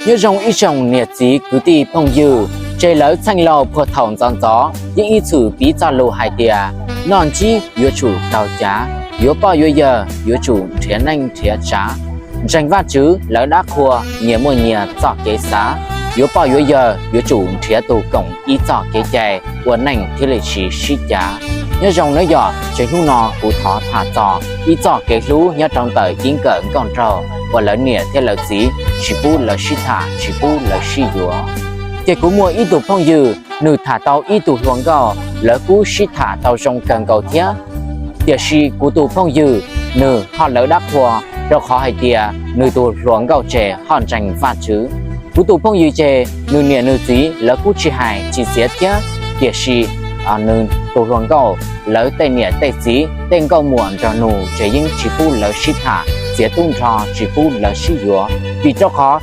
Nyob zoo ib tsoom niam txiv kwv tij phooj ywg, tseg lawv txheej laus puag thaum ntxov ntxov yeej ib txwm piv txoj lus hais tias, noj ntsib yuav tsum taug cav, yuav poj yuav yawg yuav tsum nrhiav neej nrhiav tsav, ntseeg Vajtswv lawv dab qhua nyias muaj nyias txoj kev xav, yuav poj yuav yawg yuav tsum nrhiav tus koom ib txoj kev cai ua neej thiaj li tsis sib cav. Nyob zoo nawb yom, ces hnub no kuv thov tham txog ib txoj kev hlub nyob rau ntawm ib nkawm nkauj nraug uas lawv niam thiab lawv txiv tsis pub lawv sib tham tsis pub lawv sib yuav. Ces kuv muaj ib tug phooj ywg nws tham tau ib tug hluas nkauj, lawv kuj sib tham tau zoo kawg nkaus thiab. Tiam sis kuv tus phooj ywg nws ho lawv dab qhua, rau qhov hais tias nws tus hluas nkauj ces ho ntseeg Vajtswv. Kuv tus phooj ywg ces nws niam nws txiv lawv kuj tsis hais tsis txiav thiab, tiam sis nws tus hluas nkauj lawv tej niam tej txiv tej nkauj muam nrog nus ces yeej tsis pub lawv sib tham, txiav tub nrho tsis pub lawv sib yuav, vim rau qhov